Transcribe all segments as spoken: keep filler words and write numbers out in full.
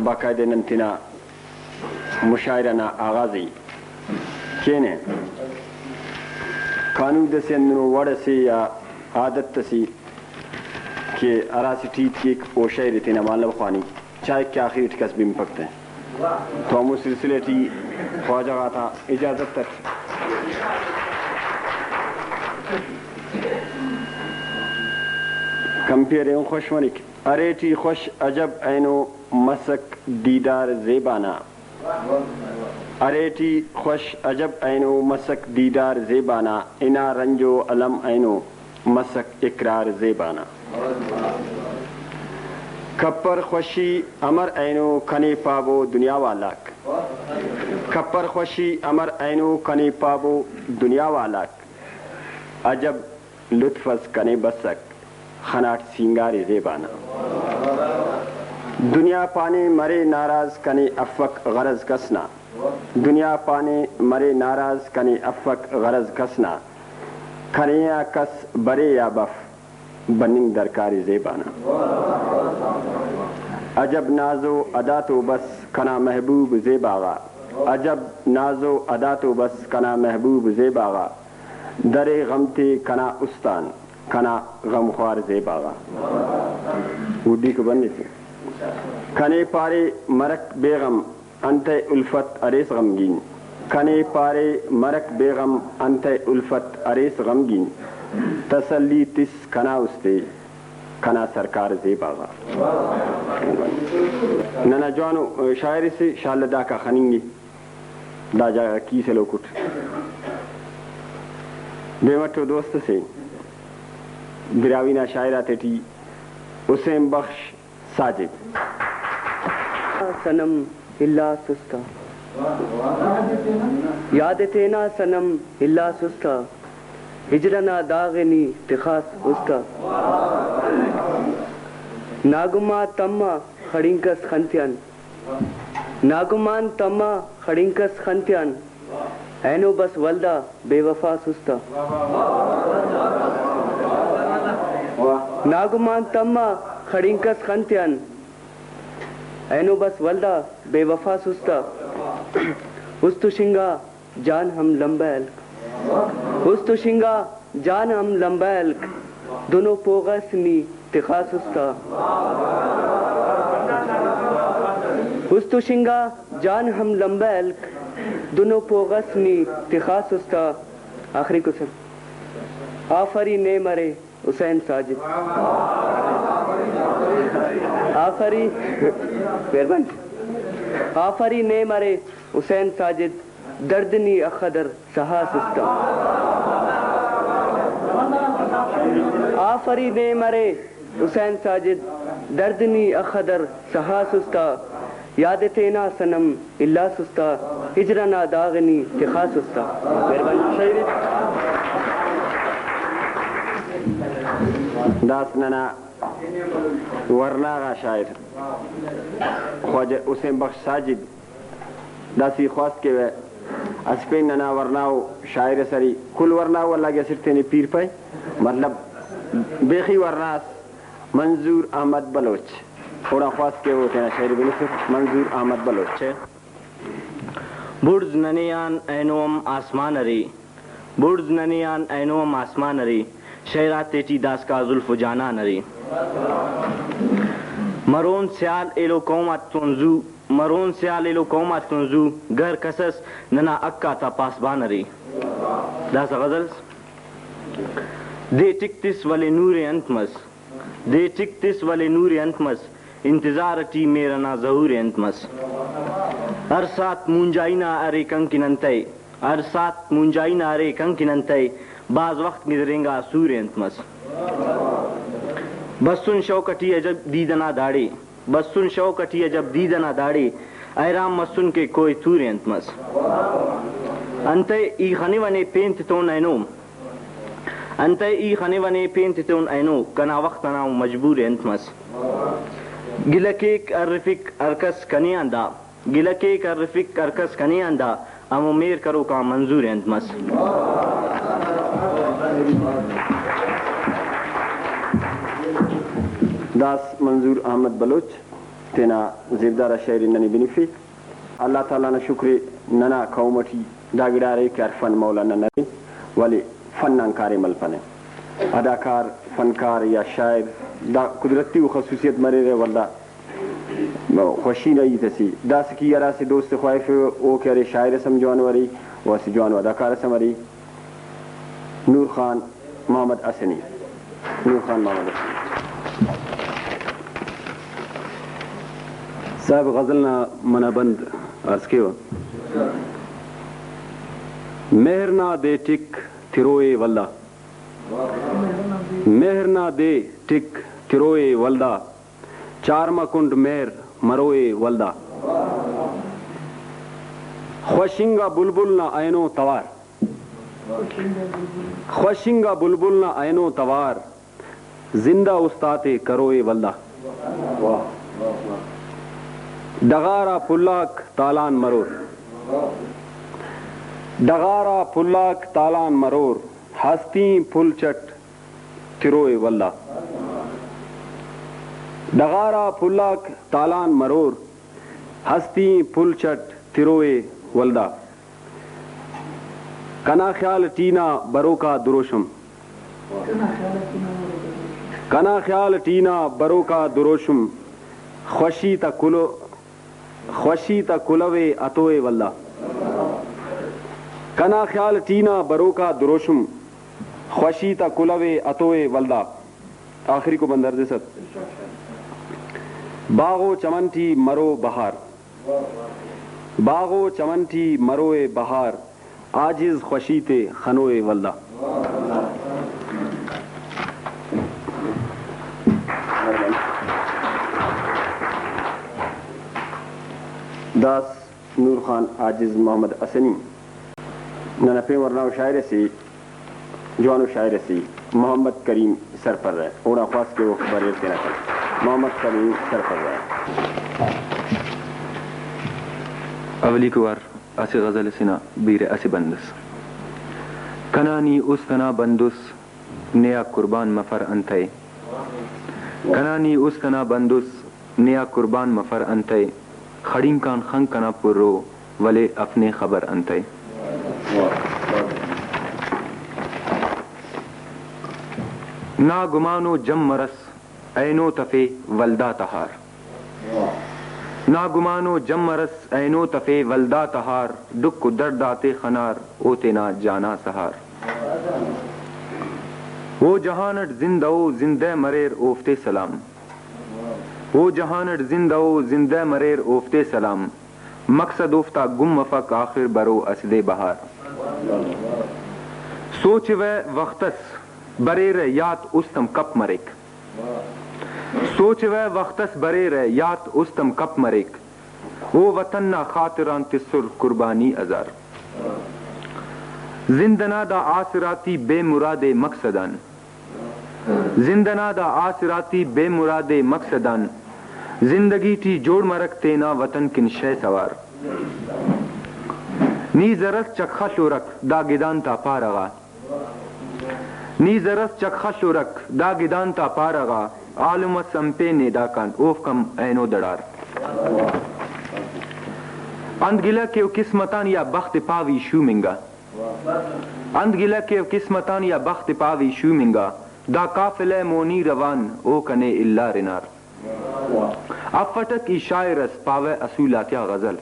باقاعدہ نن تینا مشاعرہ نا آغاز ءِ کینہ۔ کانود اسے ہندنو وڑ اسے یا عادت اسے کہ ہراسے ٹی ہیت کیک او شعر ءِ تینا مالو خوانی، چاہک کہ آخر ٹی کس بنپک تہ۔ تو ہمو سلسلہ ٹی خواجہ غاتا اجازت اٹ کمپیئر ءِ ہم خوش مریک۔ ارے ٹی خوش عجب اینو مسک دیدار زیبا نا۔ ارے ٹی خوش عجب اینو مسک دیدار زیبا نا، انا رنج و الم اینو مسک اقرار زیبا نا۔ کپر خوشی امر اینو کنے پابو دنیا والاک۔ کپر خوشی امر اینو کنے پابو دنیا والاک۔ عجب لطف اس کنے بسک، خناٹ سینگار ءِ زیبا نا۔ دنیا پانے مرے ناراض کنے افک غرض کس نا۔ دنیا پانے مرے ناراض کنے افک غرض کس نا۔ کنے آ کس برے یا بف، بننگ درکار ءِ زیبا نا۔ عجب ناز و ادا تو بس کنا محبوب زیبا غا۔ عجب ناز و ادا تو بس کنا محبوب زیبا غا۔ درے غم تے کنا استان، کنا غمخوار زیبا غا۔ گڈیکو بندے سے۔ کنے پارے مرک بے غم، انتئے الفت اریس غمگین۔ کنے پارے مرک بے غم، انتئے الفت اریس غمگین۔ تسلی تس کنا استے، کنا سرکار زیبا غا۔ ننا جوانو شاعر اسے شال لداخ آ خننگے۔ دا جاگہ غا کیس ایلو کٹ۔ بے مٹو دوست اسے براہوئی نا شاعر آتیٹی حسین بخش ساجد۔ صنم الا سستا، یاد تینا صنم الا سستا، ہجر انا داغ نی تخاس استا۔ ناگما تما خڑینکس خن تیان، ناگمان تما خڑینکس خن تیان، اینو بس ولدا بے وفا سستا۔ ناگمان تما خڑینکس خن تیان، اینو بس ولدا بے وفا سستا۔ است و شنگا جان ہم لمبہ ہلک، است و شنگا جان ہم لمبہ ہلک، دنو پوغ اس نی تخا سستا۔ است و شنگا جان ہم لمبہ ہلک، دنو پوغ اس نی تخا سستا۔ آخری کوسچن۔ آفرین نے مرے حسین ساجد۔ آفرین۔ مہربانی۔ آفرین نے مرے حسین ساجد، درد نی اخدر سہا سستا۔ آفرین نے مرے حسین ساجد، درد نی اخدر سہا سستا۔ یاد تینا صنم الا سستا، ہجر انا داغ نی تخا سستا۔ مہربانی۔ داس ننا ورنا غا شاعر خواجہ حسین بخش ساجد۔ داسہ ای خواست کیوہ اسہ پین ننا ورناؤ شاعر اس ارے، کل ورناؤ اللہ کہ اسٹ تینے پیر پائے، مطلب بیخی ورنا اس، منظور احمد بلوچ۔ اوڑان خواست کیوہ او تینا شاعری بنفر۔ منظور احمد بلوچ۔ بڑز ننے آن اینو ہم آسمان ارے، بڑز ننے آن اینو ہم آسمان ارے، شعر آتیٹی داسکا زلف و جانان ارے۔ مرون سیال ایلو قوم آتتون زو، مرون سیال ایلو قوم آتتون زو، گر کسس ننا حق آتا پاسبان ارے۔ داسہ غزل اس۔ دے ٹک تس ولے نور ءِ انت مس، دے ٹک تس ولے نور ءِ انت مس، انتظار ٹی مہر ئنا ظہور ءِ انت مس۔ ہر ساعت مونجائی نا ارے کنکن انتئے، ہر ساعت مونجائی نا ارے کنکن انتئے، بھاز وخت گدرینگا سور ءِ انت مس۔ بسن شوق ٹی عجب دید ئنا داڑے، بسن شوق ٹی عجب دید ئنا داڑے، حیران مسن کہ کوہ طور ءِ انت مس۔ انتئے ای خنوہ نے پین تتون اینو، انتئے ای خنوہ نے پین تتون اینو، کنا وخت ئنا مجبور ءِ انت مس۔ گلہ کیک ہرفک ہر کس کنے آن دا، گلہ کیک ہرفک ہر کس کنے آن دا، ہمو مہر کروک آن منظور ءِ انت مس۔ داس منظور احمد بلوچ۔ تینا زیبدار آ شاعری ننے بنفے۔ اللہ تعالیٰ نا شکر ءِ، ننا قوم اٹی دا گڑا ارے کہ ہر فن مولانا ننے، ولے فن آن کاریم ہلپنہ۔ اداکار، فنکار یا شاعر دا قدرتی و خصوصیت مریرہ، ولدا خوشی نا ہیت اسے۔ داسہ کہ ای ہرا اسہ دوست ءِ خواہفیوہ، او کہ ارے شاعر اس ہم جوانو ارے، و اسہ جوانو اداکار اس ہم ارے، نور خان محمد حسنی۔ نور خان محمد حسنی۔ صاحب غزل نا منہ بند عرض کیوہ۔ مہر نا دے ٹک تروئے ولدا، مہر نا دے ٹک تروئے ولدا، چارمہ کنڈ مہر مروئے ولدا۔ خوش انگا بلبل نا اینو توار، خوش انگا بلبل نا اینو توار، زندہ است آتے کروئے ولدا۔ ڈغار آ پھلاک تالان مرور، ڈغار آ پھلاک تالان مرور، ہستیں پھل چٹ تروئے ولدا۔ ڈغار آ پھلاک تالان مرور، ہستیں پھل چٹ تروئے ولدا۔ کنا خیال ٹی نا بروکا دروشم، کنا خیال ٹی نا بروکا دروشم، خوشی تا کلو، خوشی تا کلوے اتوئے ولدا۔ کنا خیال ٹی نا بروکا دروشم، خوشی تا کلوے اتوئے ولدا۔ آخری کو بندر دے ست۔ باغ و چمن ٹی مرو بہار، باغ و چمن ٹی مروئے بہار، عاجز خوشی تے خنوئے ولدا۔ داس نور خان عاجز محمد حسنی۔ ننا پین ورناؤ شاعر اسے، جوانو شاعر اسے، محمد کریم سرپرہ، اونا خواست کہ اوفک بریر تینا کلام۔ محمد کریم سرپرہ۔ اولیکو وار اسہ غزل اسے نا بیرہ اسہ بند اس۔ کنا نی است ئنا بندس، نے آ قربان مفر انتئے۔ کنا نی است ئنا بندس، نے آ قربان مفر انتئے۔ خڑینک آن خنک ئنا پرو، ولے اف نے خبر انتئے۔ نا گمان و جم مرس، اینو تفے ولدا تہار۔ نا گمان و جم مرس، اینو تفے ولدا تہار، ڈکھ و درد آتے خنار، او تینا جانا سہار۔ او جہان اٹ زندہ او زندہ مریر، اوفتے سلام۔ او جہان اٹ زندہ او زندہ مریر، اوفتے سلام۔ مقصد اوفتا گم مفک، آخر برو اسہ دے بہار۔ سوچوہ وخت اس بریرہ یات، است ہم کپ مریک۔ سوچوہ وخت اس بریرہ یات، است ہم کپ مریک۔ او وطن نا خاطر آن تسر قربانی ہزار۔ زند ئنا دا آسراتی بے مراد ءِ مقصد آن۔ زند ئنا دا آسراتی بے مراد ءِ مقصد آن۔ زندگی ٹی جوڑ مرک تینا وطن کن شے سوار۔ نی زرس چک خلورک دا گدان تا پارہ غا۔ نی زرس چک خلورک دا گدان تا پارہ غا، عالم اس امپے نے داکان، اوفک ہم اینو دڑار۔ انت گلہ کیو قسمت آن یا بخت پاوی شوم انگا۔ انت گلہ کیو قسمت آن یا بخت پاوی شوم انگا، دا قافلہ مونی روان او کنے الار انار۔ افٹک ای شاعر اس پاوہ اصول آتیا غزل۔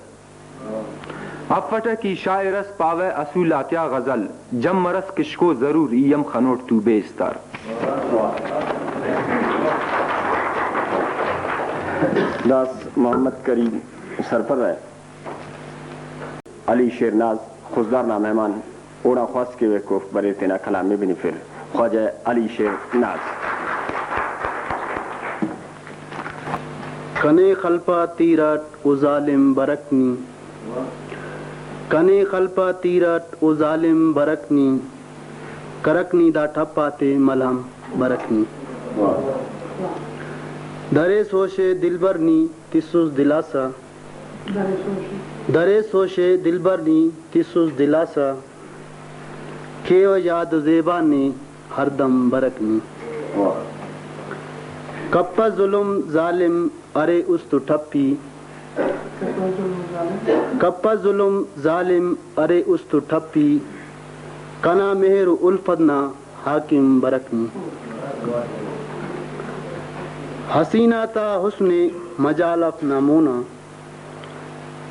افٹک ای شاعر اس پاوہ اصول آتیا غزل، جم مرس کشکو ضرور ای ہم خنوٹ تو بے استار۔ داس محمد کریم سرپرہ۔ علی شیر ناز خضدار نا مہمان، اوڑان خواست کیوہ کہ اوفک بریر تینا کلام ءِ بنفر۔ خواجہ علی شیر ناز۔ کنے خلپا تیرٹ او ظالم برک نی، کنے خلپا تیرٹ او ظالم برک نی، کرک نی دا ٹھپ آتے ملہم برک نی۔ درے سوشے دلبر نی تسس دلاسہ، درے سوشے دلبر نی تسس دلاسہ، کیوہ یاد زیبا نے ہردم برک نی۔ کپہ ظلم ظالم ارے است و ٹھپی، کپہ ظلم ظالم ارے است و ٹھپی، کنا مہر و الفت نا حاکم برک نی۔ حسینہ تا حسن مجال اف نا مونا،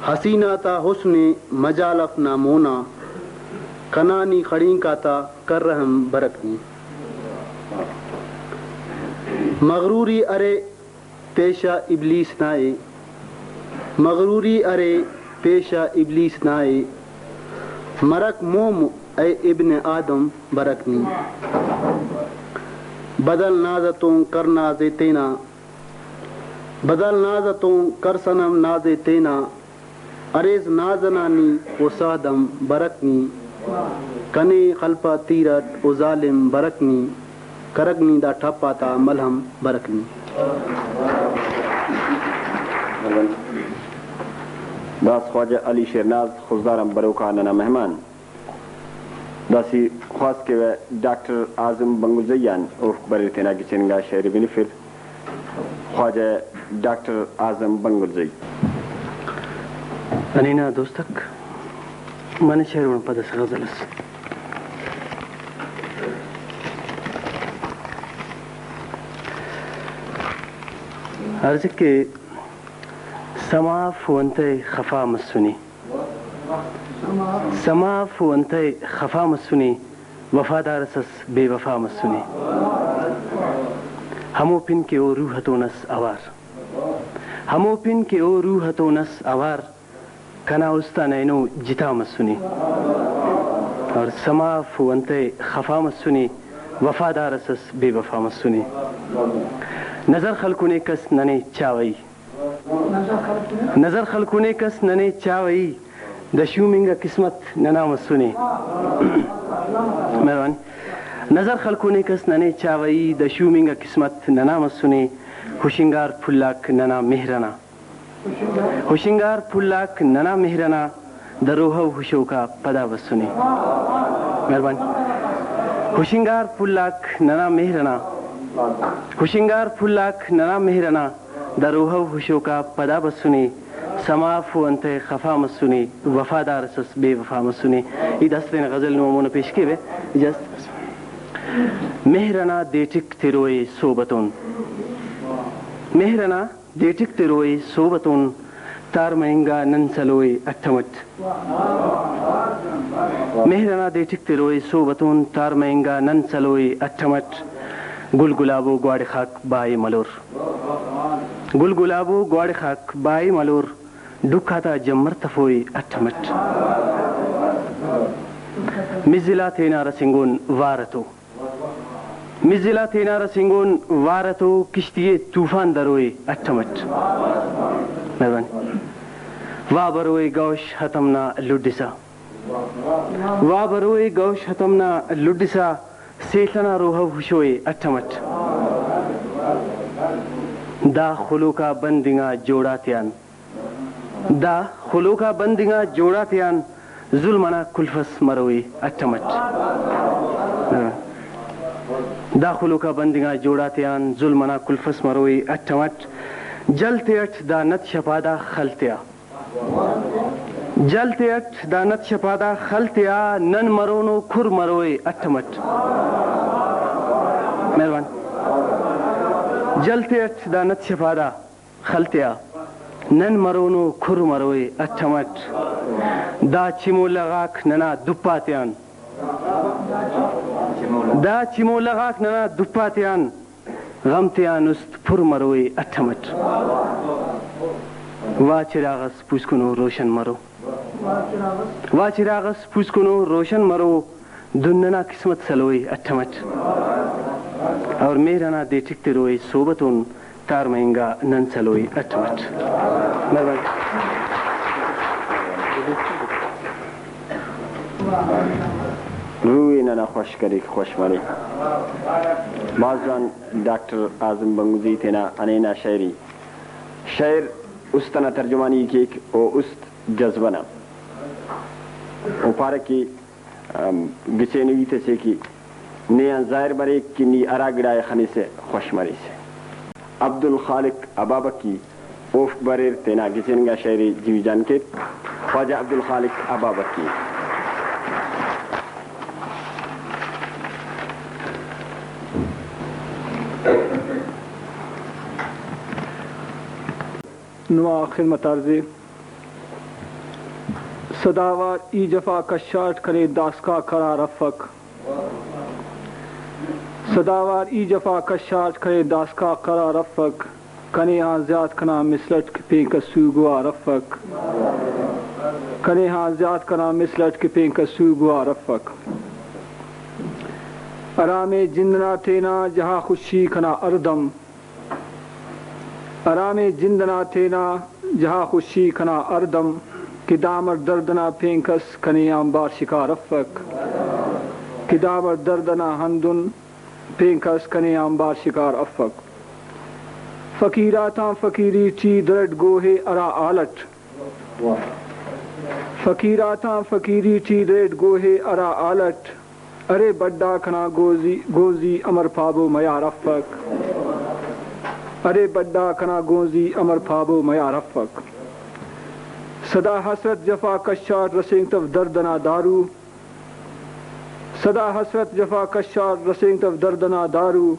حسینہ تا حسن مجال اف نا مونا، کنا نی خڑینک آتا کر رحم برک نی۔ مغروری ارے پیشہ ابلیس نا ءِ، مغروری ارے پیشہ ابلیس نا ءِ، مرک موم اے ابن آدم برک نی۔ بدل ناز اتون کر ناز ءِ تینا، بدل ناز اتون کر صنم ناز ءِ تینا، اریس ناز ئنا نی او ساہ دم برک نی، کنے خلپہ تیر اٹ او ظالم برک نی، کرک نی دا ٹھپ آتا ملہم برک نی۔ داس خواجہ علی شیرناز خضدار آن بروک آ ننا مہمان۔ داسہ خواست کیوہ ڈاکٹر اعظم بنگلزئی آن اوفک بریر تینا گچین انگا شئیر ءِ بنفر۔ خواجہ ڈاکٹر اعظم بنگلزئی۔ ننے نا دوستک، منہ شئیر اوڑان پد اسہ غزل اس۔ عرض کہ سما اف و انتئے خفا مسنے۔ سما اف و انتئے خفا مسنے، وفادار اس اس بے وفا مسنے۔ ہمو پن کہ او روح اتون اس اوار، ہمو پن کہ او روح اتون اس اوار، کنا است آن اینو جتا مسنے۔ اور سما اف و انتئے خفا مسنے، وفادار اس اس بے وفا مسنے۔ نظر خلکنے کس ننے چاوئی، نظر خلکنے کس ننے چاوئی، دا شوم انگا قسمت ننا مسنے۔ مہربانی۔ نظر خلکنے کس ننے چاوئی، دا شوم انگا قسمت ننا مسنے۔ ہشنگار پھل آک ننا مہر ئنا، ہشنگار پھل آک ننا مہر ئنا، دا روحو ہشوک آ پدا بسنے۔ مہربانی۔ ہشنگار پھل آک ننا مہر ئنا، ہشنگار پھل آک ننا مہر ئنا، دا روحو ہشوک آ پدا بسنے، سما اف و انتئے خفا مسنے، وفادار اس اس بے وفا مسنے۔ ای داسہ تینا غزل نما مونا پیش کیوہ، اجازت۔ مہر ئنا دے ٹک تروئے سہب اتون، مہر ئنا دے ٹک تروئے سہب اتون، تارمہ انگا نن سلوئے اٹمٹ۔ مہر ئنا دے ٹک تروئے سہب اتون، تارمہ انگا نن سلوئے اٹمٹ۔ گل گلابو گواڑخاک بائے ملور، گل گلابو گواڑخاک بائے ملور، ڈکھ آتا جمر تفوئے اٹمٹ۔ مزلا تینا رسینگون وار اتو، مزلا تینا رسینگون وار اتو، کشتی ءِ طوفان دروئے اٹمٹ۔ مہربانی۔ وا بروئے گوش ہتم نا لڈسا، وا بروئے گوش ہتم نا لڈسا، سیل ئنا روحو ہشوئے اٹمٹ۔ دا خلوکا بند انگا جوڑاتیان، دا خلوکا بند انگا جوڑاتیان، ظلم ئنا کلف اس مروئے اٹمٹ۔ دا خلوکا بند انگا جوڑاتیان، ظلم ئنا کلف اس مروئے اٹمٹ۔ جل تیٹ دا نت شپادا خل تیا، جل تیٹ دا نت شپادا خل تیا، نن مرونو کھر مروئے اٹمٹ۔ مہربانی۔ جل تیٹ دا نت شپادا خل تیا، نن مرونو کھر مروئے اٹمٹ۔ دا چمولہ غاک ننا دپا تیان، دا چمولہ غاک ننا دپا تیان، غم تیان است پر مروئے اٹمٹ۔ وا چراغ اس پوسکنو روشن مرو، وا چراغ اس پوسکنو روشن مرو، دن ئنا قسمت سلوئے اٹمٹ۔ اور مہر ئنا دے ٹک تروئے سہب اتون، تارمہ انگا نن سلوئے اٹمٹ۔ مہربانی۔ روح ئے ننا خوش کریک، خوش مرے۔ بھاز جوان ڈاکٹر اعظم بنگلزئی تینا ہنینا شئیری۔ شئیر است ئنا ترجمانی ءِ کیک و است جذبہ نا۔ او پارہ کہ، ام، گچینو ہیت اسے کہ نے آن ظاہر مریک کہ نی ہرا گڑا ءِ خنسہ خوش مریسہ۔ عبدالخالق ابابکی اوفک بریر، تینا گچین انگا شاعری جوئی جان کیک۔ خواجہ عبدالخالق ابابکی۔ نما خدمت عرض ء۔ سداوار ای جفا کشاٹ کنے داسکا قرار افک۔ سداوار ای جفا کشاٹ کنے داسکا قرار افک۔ کنے آن زیات کنا مثل اٹ کہ پین کس سوگوار افک۔ کنے آن زیات کنا مثل اٹ کہ پین کس سوگوار افک۔ ہرامے جند نا تینا جہا خوشی کنا ہردم۔ ہرامے جند نا تینا جہا خوشی کنا ہردم، کہ دامر درد نا پین کس کنے آنبار شکار افک، کہ دامر درد نا ہندن پین کس کنے آنبار شکار افک۔ فقیر آتان فقیری ٹی درٹ گوہے ہرا حال اٹ، فقیر آتان فقیری ٹی ریٹ گوہے ہرا حال اٹ۔ ارے بڈا کنا گونزی، گونزی امر پابو میار افک۔ ارے بڈا کنا گونزی امر پابو میار افک۔ سدا حسرت جفا کشاٹ رسینگتو درد ئنا دارو۔ سدا حسرت جفا کشاٹ رسینگتو درد ئنا دارو۔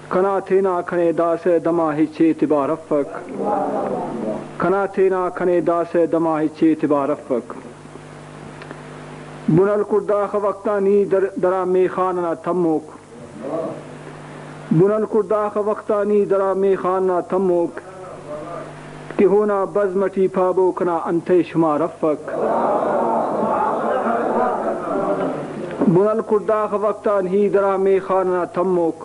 کنا تینا کنے داسہ دما ہچ اعتبار افک۔ کنا تینا کنے داسہ دما ہچ اعتبار افک۔ بن ہلکٹ داخہ وخت آن ای در-، درا میخان ئنا تموک۔ بن ہلکٹ داخہ وخت آن ای درا میخان نا تموک۔ کہ اونا بزم ئٹی پابو کنا انتئے شمار افک۔ بن ہلکٹ داخہ وخت آن ای درا میخان ئنا تموک۔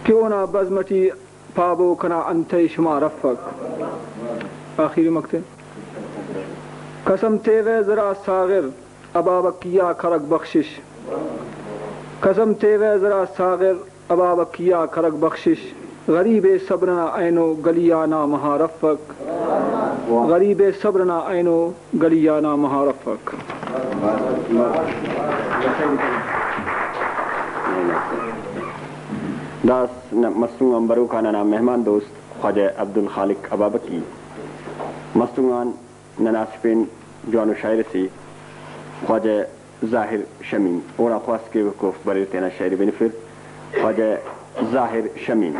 کہ اونا بزم ئٹی پابو کنا انتئے شمار افک۔ آخری مقطع۔ قسم تیوہ زرا ساغر ابابکی آ کرک بخشش۔ قسم تیوہ زرا ساغر ابابکی آ کرک بخشش۔ غریب ءِ صبر نا اینو گلی آ نا مہار افک۔ غریب ءِ صبر نا اینو گلی آ نا مہار افک۔ داس ن-، مستونگ آن بروکا ننا مہمان دوست خواجہ عبدالخالق ابابکی۔ مستونگ آن ننا اسہ پین جوانو شاعر اسے خواجہ ظاہر شمیم، اونا خواست کیوہ کہ اوفک بریر تینا شاعری بنفر۔ خواجہ ظاہر شمیم۔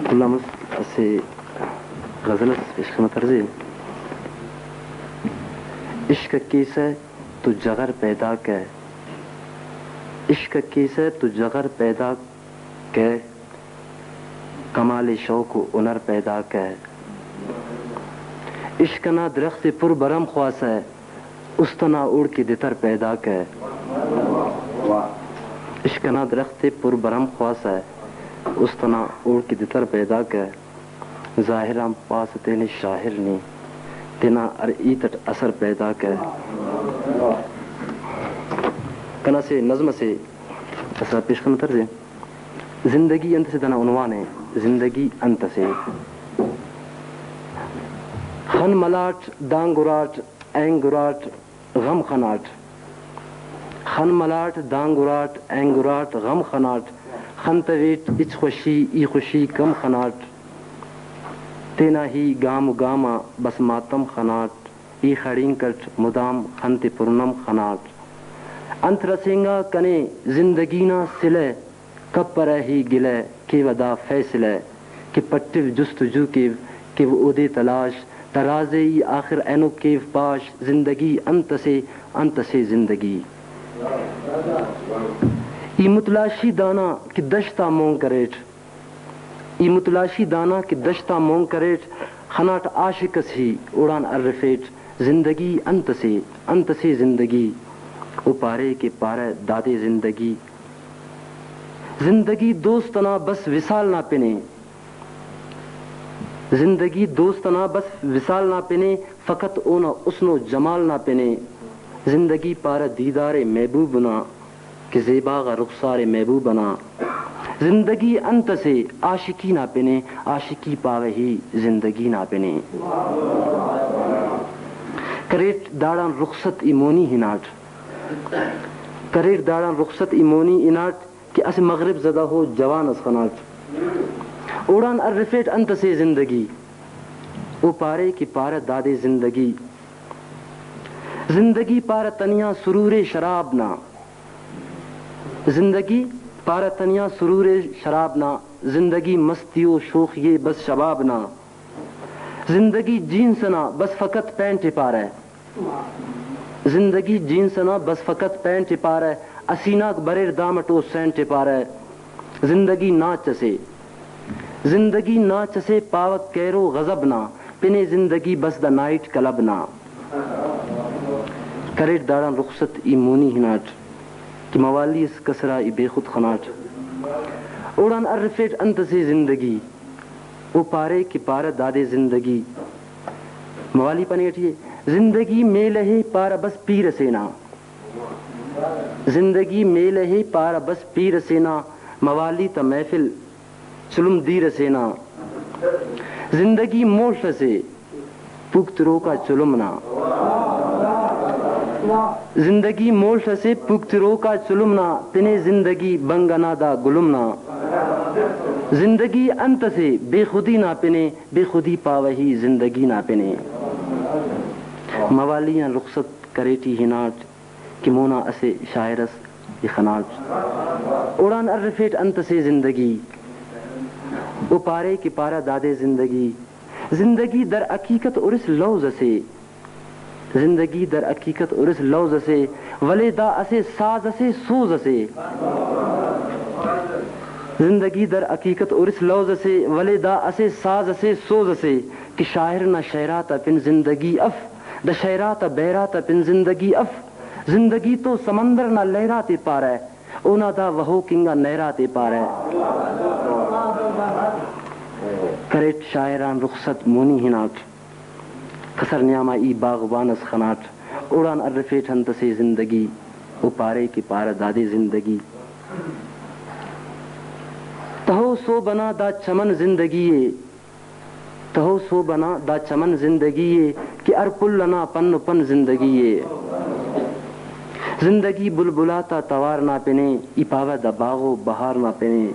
کل آن مست اسہ غزل اس پیش خدمت عرض ء۔ عشق کیسہ تو جغر پیدا کہ، عشق کیسہ تو جغر پیدا کہ، کمال شوق و ہنر پیدا کہ۔ عشق ئنا درخت پر برم خواس ء، است ئنا اوڑکہ دتر پیدا کہ۔ عشق ئنا درخت پر برم خواس ء، است ئنا اوڑکہ دتر پیدا کہ۔ ظاہر آن پاس تینے شاعر نی، تینا ہر ہیت اٹ اثر پیدا کہ۔ کنا اسہ نظم اسے، اسہ پیش خدمت عرض ء۔ زندگی انت سے دانا عنوان ء، زندگی انت سے۔ خن ملاٹ، دانگ اراٹ، اینگ اراٹ، غم خناٹ۔ خن ملاٹ، دانگ اراٹ، اینگ اراٹ، غم خناٹ۔ خنتویٹ ہچ خوشی، ای خوشی کم خناٹ۔ تینا ہی گام و گام آ بس ماتم خناٹ۔ ای خڑینک اٹ مدام خن تے پرنم خناٹ۔ انت رسینگا کنے زندگی نا صلہ، کپرہ ای گلہ، کیوہ دا فیصلہ کہ پٹو جستجو کیو، کیو اودے تلاش، دا راز ء ای آخر اینو کیو پاش۔ زندگی انت اسے، انت اسے زندگی۔ ای متلاشی دانا کہ دشت آ مون کریٹ، ای متلاشی دانا کہ دشت آ مون کریٹ، خناٹ عاشق اس ہی اوڑان ارفیٹ۔ زندگی انت اسے، انت اسے زندگی۔ او پارے کہ پارہ دادے زندگی۔ زندگی دوست ئنا بس وصال نا پن ء۔ زندگی دوست ئنا بس وصال نا پن ء، فقط اونا حسن و جمال نا پن ء۔ زندگی پارہ دیدار محبوب نا، کہ زیبا غا رخسار محبوب ئنا۔ زندگی انت اسے عاشقی نا پن ء، عاشقی پاوہ ای زندگی نا پن ء۔ کریٹ داڑان رخصت ای مونی ہناٹ۔ کریٹ داڑان رخصت ای مونی ہناٹ کہ اسہ مغرب زدہ ہو جوان اس خناٹ۔ اوڑان ارفیٹ انت اسے زندگی، او پارے کہ پارہ دادے زندگی۔ زندگی پارہ تنیا سرور شراب نا، زندگی پارہ تنیا سرور شراب نا، زندگی مستی و شوخی بس شباب نا۔ زندگی جینس ئنا بس فقط پینٹ ءِ پارہ۔ زندگی جینس ئنا بس فقط پینٹ ءِ پارہ، حسیناک بریر دامٹ او سینٹ ءِ پارہ۔ زندگی ناچ ئسے، زندگی ناچ ئسے پاوہ کیرو غضب نا، پن ءِ زندگی بس دا نائٹ کلب نا۔ کریٹ داڑان رخصت ای مونی ہناٹ کہ موالی اس کسرا ای بے خود خناٹ۔ اوڑان ارفیٹ انت ئسے زندگی، او پارے کہ پارہ دادے زندگی۔ موالی پانے ٹی ءِ، زندگی میلہ ءِ پارہ بس پیر ئسے نا۔ زندگی میلہ ءِ پارہ بس پیر ئسے نا، موالی تا محفل چلم دیر ئسے نا۔ زندگی مول ئسے پوک تروکا چلم نا۔ زندگی مول ئسے پوک تروکا چلم نا، پن ءِ زندگی بنگ ئنا دا گلم نا۔ زندگی انت ئسے بے خودی نا پن ءِ، بے خودی پاوہ ای زندگی نا پن ءِ۔ موالی آن رخصت کریٹ ای ہناٹ کہ مونا اسہ شاعر اس ای خناٹ۔ اوڑان ارفیٹ انت ئسے زندگی، او پارے کہ پارہ دادے زندگی۔ زندگی در حقیقت ارس لوز ئسے، زندگی در حقیقت ارس لوز ئسے، ولے دا اسہ ساز ئسے، سوز ئسے۔ زندگی در حقیقت ارس لوز ئسے، ولے دا اسہ ساز ئسے، سوز ئسے کہ شاعر نا شعرات آ پن زندگی اف، دا شعرات آ بحرات آ پن زندگی اف۔ زندگی تو سمندر نا لہرات ءِ پارہ، اونا دا وہوک انگا نہرات ءِ پارہ۔ کریٹ شاعر آن رخصت مونی ہناٹ، کسر نیاما ای باغبان اس خناٹ، اوڑان ارفیٹ انت ئسے زندگی، او پارے کہ پارہ دادے زندگی۔ تہو سہب ئنا دا چمن زندگی ءِ، تہو سہب ئنا دا چمن زندگی ءِ کہ ہر پھل ئنا پن و پن زندگی ءِ۔ زندگی بلبل آتا توار نا پن ءِ، ای پاوہ دا باغ و بہار نا پن ءِ۔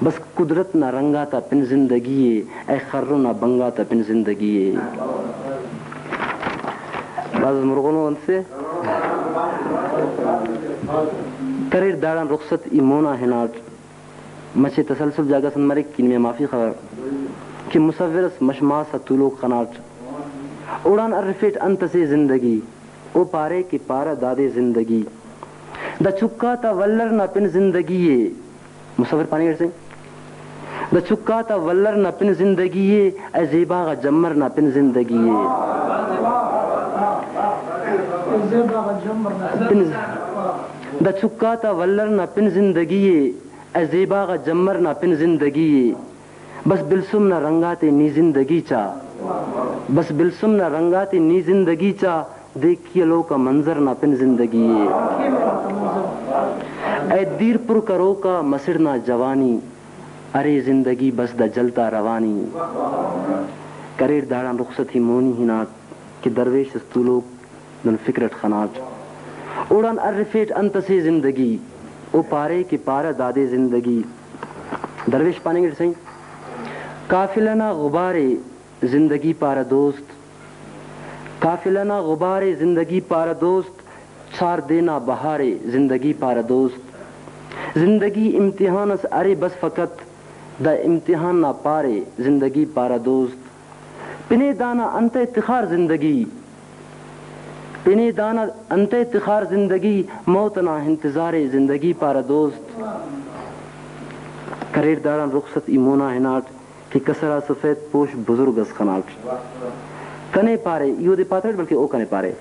بس قدرت نا رنگ آتا پن زندگی ءِ، اے خرن آ بنگ آتا پن زندگی ءِ۔ بھاز مرغنو انت سے کریٹ داڑان رخصت ای مونا ہناٹ۔ مچے تسلسل جاگہ اس انت مریک کہ نمے معافی خواہ کہ مصور اس مش ماس آ تولوک خناٹ۔ اوڑان ارفیٹ انت ئسے زندگی، او پارے کہ پارہ دادے زندگی۔ دا چکا تا ولر نا پن زندگی ءِ، مصور پاننگ اٹ سے، دا چکا تا ولر نا پن زندگی ءِ، اے زیبا غا جمر نا پن زندگی ءِ۔ پن ز-، دا چکا تا ولر نا پن زندگی ءِ، اے زیبا غا جمر نا پن زندگی ءِ۔ بس بلسم نا رنگ آتے نی زندگی چا، بس بلسم نا رنگ آتے نی زندگی چا، دیکی ہلوک آ منظر نا پن زندگی ءِ۔ اے دیر پر کروک آ مسڑ نا جوانی، ارے زندگی بس دا جلتا روانی۔ کریٹ داڑان رخصت ای مونی ہناٹ کہ درویش اس تولوک دن فکر اٹ خناٹ۔ اوڑان ارفیٹ انت ئسے زندگی، او پارے کہ پارہ دادے زندگی۔ درویش پاننگ اٹ سہی، قافلہ نا غبارے زندگی پارہ دوست، قافلہ نا غبارے زندگی پارہ دوست، چار دے نا بہارے زندگی پارہ دوست۔ زندگی امتحان اس ارے بس فقط، دا امتحان نا پارے زندگی پارہ دوست۔ پنے دانا انتئے تخار زندگی، پنے دانا انتئے تخار زندگی، موت ئنا انتظار ءِ زندگی پارہ دوست۔ کریٹ داڑان رخصت ای مونا ہناٹ کہ کسرا سفید پوش بزرگ اس خناٹ۔ کنے پارے، ای اودے پاتریٹ بلکہ او کنے پارے،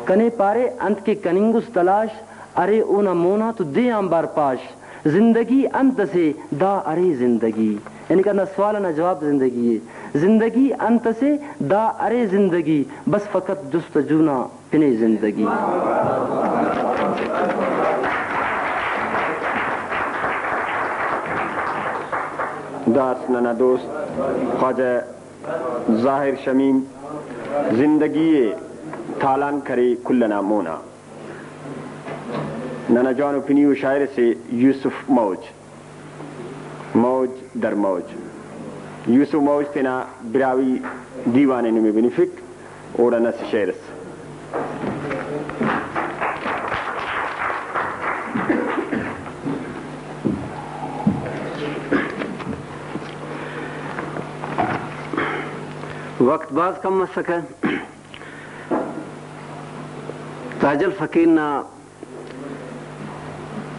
کنے پارے انت کہ کننگس تلاش، ارے اونا مونا تو دے آنبار پاش۔ زندگی انت ئسے دا ارے زندگی؟ یعنی کہ ہندا سوال ئنا جواب زندگی ءِ۔ زندگی انت ئسے دا ارے زندگی؟ بس فقط جستجو نا پن ءِ زندگی۔ داس ننا دوست خواجہ ظاہر شمیم زندگی ءِ تالان کرے کل ئنا مونا۔ ننا جوانو پنی و شاعر اسے یوسف موج، موج در موج۔ یوسف موج تینا براہوئی دیوان ءِ نمے بنفک، اوڑان اسہ شعر اس۔ وقت بھاز کم مسکہ۔ تاجل فقیر نا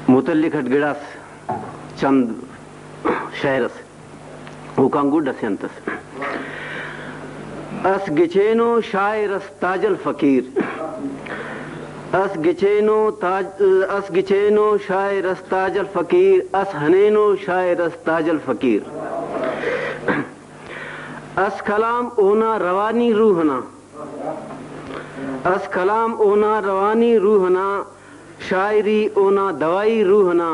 متعلق اٹ گڑاس چند شعر اس، اوکان گڈ اسہ انت اس۔ اس گچینو شاعر اس تاجل فقیر، اس گچینو تاج، اس گچینو شاعر اس تاجل فقیر، اس ہنینو شاعر اس تاجل فقیر۔ اس کلام اونا روانی روح نا، اس کلام اونا روانی روح نا، شاعری اونا دوائی روح نا،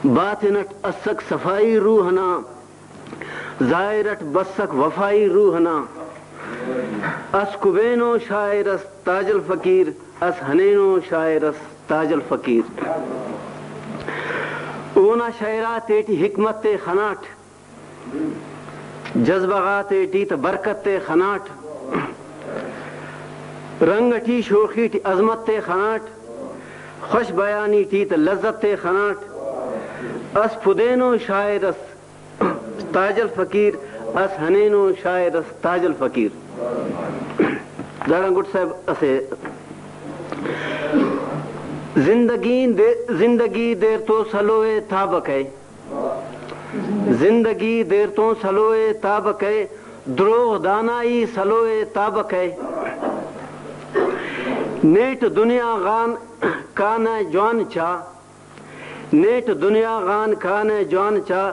باطن اٹ اسک صفائی روح نا، ظاہر اٹ بسک وفائی روح نا۔ اس کبینو شاعر اس تاجل فقیر، اس ہنینو شاعر اس تاجل فقیر۔ اونا شعراتیٹی حکمت ءِ خناٹ، جذبہ غاتیٹی تہ برکت ءِ خناٹ، رنگ اٹی شوخی ٹی عظمت ءِ خناٹ، خوش بیانی ٹی تہ لذت ءِ خناٹ۔ اس پدینو شاعر اس تاجل فقیر، اس ہنینو شاعر اس تاجل فقیر۔ داڑان گڈ صاحب اسہ زندگی دے، زندگی دیر تو سلو ءِ تابہ کئے۔ زندگی دیر تون سلو ءِ تابہ کئے، دروغ دانائی سلو ءِ تابہ کئے۔ نیٹ دنیا غان کانہ جوان چا، نیٹ دنیا غان کانہ جوان چا،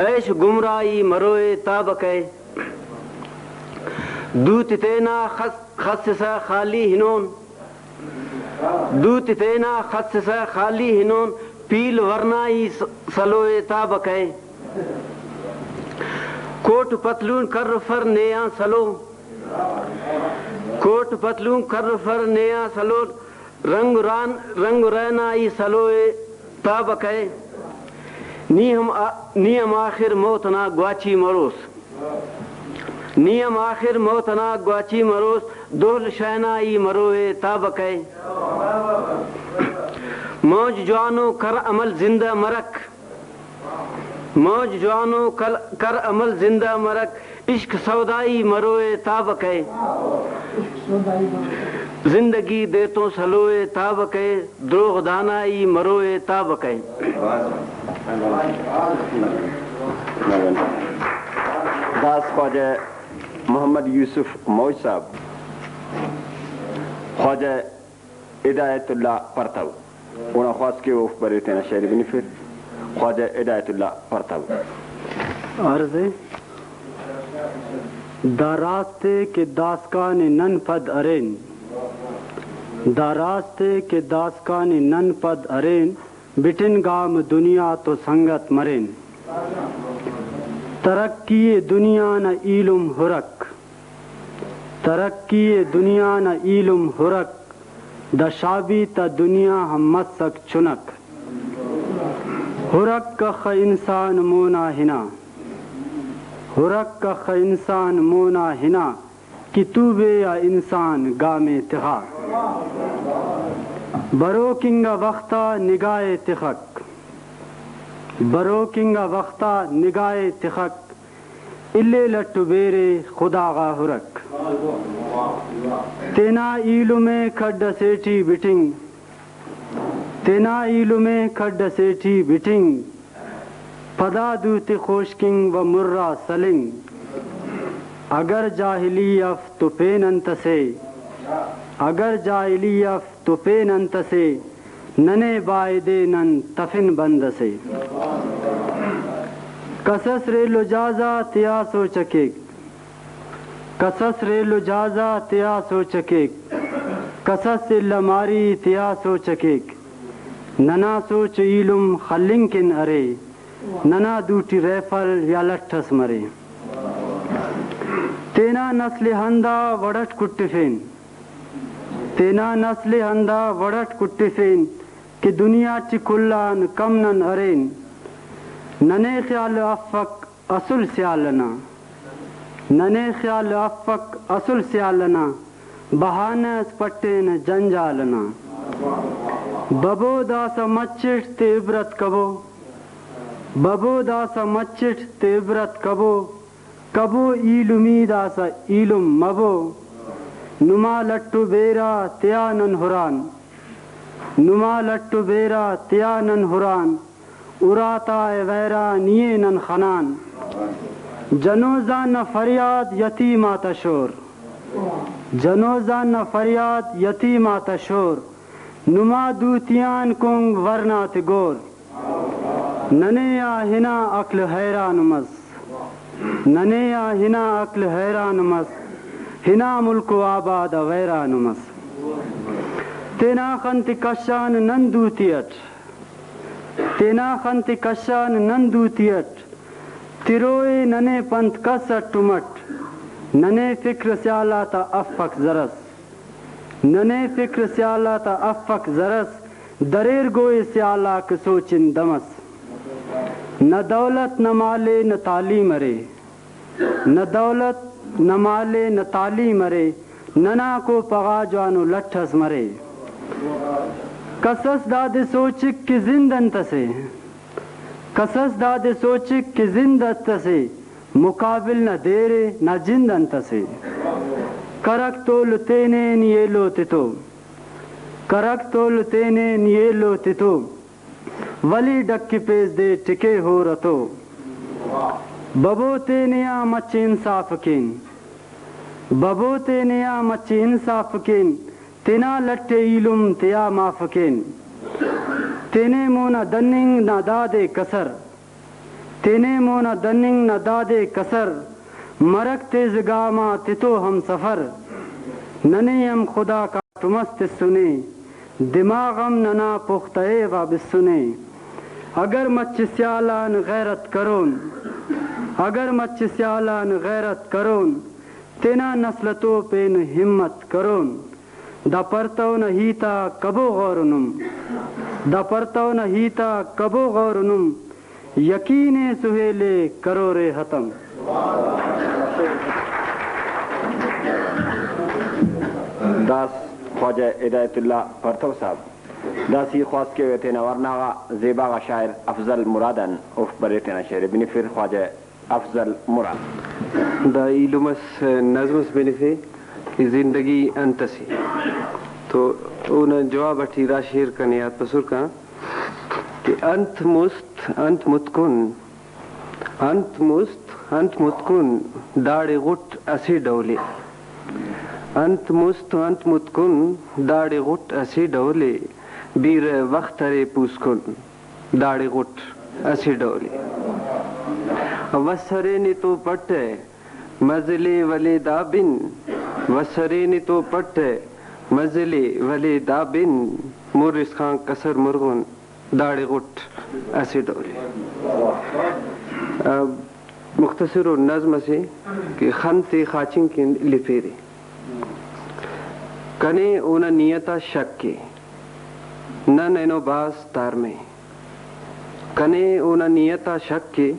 عیش گمراہی مرو ءِ تابہ کئے۔ دوتے تینا خس-، خسسہ خالی ہنون، دوتے تینا خسسہ خالی ہنون، پیل ورنائی س-، سلو ءِ تابہ کئے۔ کوٹ پتلون کر فر نے آن سلو، کوٹ پتلون کر فر نے آن سلو، رنگ ران، رنگ رہنائی سلو ءِ تابہ کئے۔ نی ہم آ-، نی ہم آخر موت نا گواچی مروس۔ نی ہم آخر موت ئنا گواچی مروس، دہل شہنائی مرو ءِ تابہ کئے۔ موج جوانو کر عمل زندہ مرک، موج جوانو کل-، کر عمل زندہ مرک، عشق سودائی مرو ءِ تابہ کئے۔ زندگی دیر تون سلو ءِ تابہ کئے، دروغ دانائی مرو ءِ تابہ کئے۔ داس خواجہ محمد یوسف موج صاحب، خواجہ ہدایت اللہ پرتو، اونا خواست کہ اوفک بریر تینا شاعری بنفر۔ خواجہ ہدایت اللہ پرتو۔ عرض ءِ، دا راست ءِ کہ داسکان نن پد ارین، دا راست ءِ کہ داسکان نن پد ارین، بٹن گام دنیا تو سنگت مرین۔ ترقی دنیا نا ایلم ہرک، ترقی دنیا نا ایلم ہرک، دا شابی تا دنیا ہم مسک چنک۔ ہرک کخ انسان مونا ہنا، ہرک کخ انسان مونا ہنا، کہ توبے آ انسان گامے تخا۔ بروک انگا وختا نگاہے تخک، بروک انگا وختا نگاہے تخک، اِلے لٹ و بیرے خدا غا ہرک۔ تینا ایلم ءِ کھڈ اسے ٹی بٹنگ، تینا ایلم ءِ کھڈ اسے ٹی بٹنگ، پدا دوتے خوشکنگ و مُرا سلنگ۔ اگر جاہلی اف تو پین انت اسے، اگر جاہلی اف تو پین انت اسے، ننے بایدے نن تفن بند اسے۔ کسس ریل و جہاز آ تیا سوچ ءِ کیک، کسس ریل و جہاز آ تیا سوچ ءِ کیک، کسس الہ ماری تیا سوچ ءِ کیک۔ ننا سوچ و ایلم خلنگ کن ارے، ننا دوٹی ریفل یا لٹ اس مرے۔ تینا نسل ءِ ہندا وڑ اٹ کٹفین، تینا نسل ءِ ہندا وڑ اٹ کٹفین، کہ دنیا ٹی کل آن کم نن ارین۔ ننے خیال افک اسل سیال ئنا، ننے خیال افک اسل سیال ئنا، بہانہ اس پٹینہ جنجال ئنا۔ ببو داسہ مچٹ تے عبرت کبو، ببو داسہ مچٹ تے عبرت کبو، کبو ایلمی داسہ ایلم مبو۔ نما لٹ و بیرہ تیا نن ہران، نما لٹ و بیرہ تیا نن ہران، اراتا ءِ ویرانیے نن خنان۔ جنوزان نا فریاد یتیم آتا شور، جنوزان نا فریاد یتیم آتا شور، نما دوتیان کنگ ورنا تے گور۔ ننے آ ہنا عقل حیران مس، ننے آ ہنا عقل حیران مس، ہنا ملک و آباد آ ویران مس۔ تینا خن تے کشان نن دوتی اٹ، تینا خن تے کشان نن دوتی اٹ، تروئے ننے پنت کس اٹ مٹ، ننے فکر سیال آتا افک زرس۔ ننے فکر سیال آتا افک زرس، دریر گوئے سیال آک سوچن دمس۔ نہ دولت نہ مالے نہ تعلیم ارے، نہ دولت نہ مالے نہ تعلیم ارے، ننا کو پغا جوانو لٹ اس مرے۔ کس اس دادے سوچک کہ زند انت اسے، کس اس دادے سوچک کہ زند انت اسے، مقابل نہ دیر ءِ، نہ جند انت اسے۔ کرک تول تینے نی ایلو تتو، کرک تول تینے نی ایلو تتو، ولی ڈکپیس دے ٹکے ہور اتو۔ ببو تینے آ مچ انصاف کین، ببو تینے آ مچ انصاف کین، تینا لٹ ءِ ایلم تیا معاف کین۔ تینے مونا دننگ نا دادے کسر، تینے مونا دننگ نا دادے کسر، مرک تیز گام آ تتو ہم سفر۔ ننے ہم خدا کاٹمس تسنے، دماغ ہم ننا پختہ ءِ وا بسنے۔ اگر مچ سیال آن غیرت کرون، اگر مچ سیال آن غیرت کرون، تینا نسل تو پین ہمت کرون۔ دا پرتو نا ہیت آ کبو غور نم، دا پرتو نا ہیت آ کبو غور نم، یقین ءِ سہیل ءِ کرورے ختم۔ داس خواجہ ہدایت اللہ پرتو صاحب۔ داس ای خواست کیوہ تینا ورنا غا زیبا غا شاعر افضل مراد آن اوفک بریر تینا شعر ءِ بنفر۔ خواجہ افضل مراد۔ دا ایلم اس نظم اس بنفے کہ زندگی انت اسے؟ تو اونا جواب اٹی دا شعر کنے یات بسر کان کہ انت مست انت متکن، انت مست انت متکن داڑے غٹ اسہ ڈولے۔ انت مست انت متکن داڑے غٹ اسہ ڈولے، بیرہ وخت ارے پوسکن۔ داڑے غٹ اسہ ڈولے۔ وسرے نے تو پٹ ءِ مزلے ولے دا بن، وسرے نے تو پٹ ءِ مزلے ولے دا بن، مر اسخان کسر مرغن داڑے غٹ اسہ ڈولے۔ آ، مختصر و نظم اسے کہ خن تے خاچنگ کن لپیرے۔ کنے اونا نیت آ شک ءِ، نن اینو بھاز تارمہ۔ کنے اونا نیت آ شک ءِ،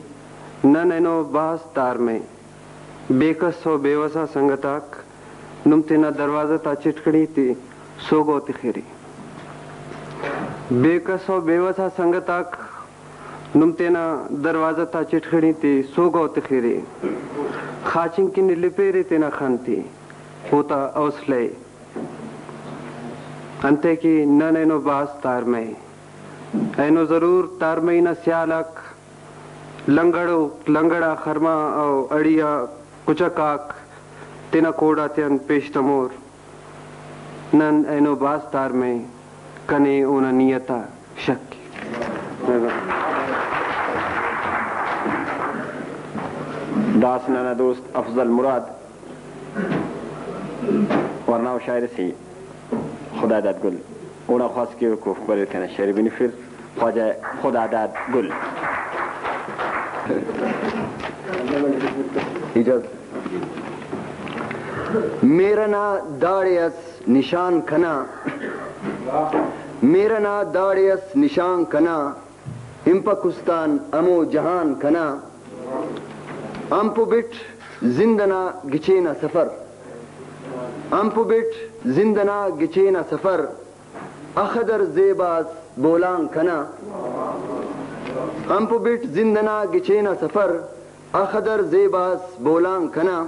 نن اینو بھاز تارمہ۔ بے کس و بے وسا سنگت آک نم تینا دروازہ تا چٹکڑی تے سوگو تخرے۔ بے کس و بے وسا سنگت آک نم تینا دروازہ تا چٹکڑی تے سوگو تخرے۔ خاچنگ کن لپیرے تینا خن تے، اوتا حوصلہ ءِ۔ انتئے کہ نن اینو بھاز تارمہ۔ اینو ضرور تارمئی نا سیال آک لنگڑ و لنگڑ آ خرما و اڑی آ کچک آک تینا کوڑ آتیان پیش تمور۔ نن اینو بھاز تارمہ، کنے اونا نیت آ شک ءِ۔ داس ننا دوست افضل مراد ورنا و شاعر اسے خداداد گل، اونا خواست کیوہ کہ اوفک بریر تینا شعر بنفر۔ خواجہ خداداد گل۔ اجازت۔ مہر ئنا داڑے اس نشان کنا، مہر ئنا داڑے اس نشان کنا، ہنپک استان ہمو جہان کنا۔ ہنپ و بٹ زند ئنا گچین آ سفر، ہنپ و بٹ زند ئنا گچین آ سفر، اخدر زیبا اس بولان کنا۔ ہنپ و بٹ زند ئنا گچین آ سفر، اخدر زیبا اس بولان کنا۔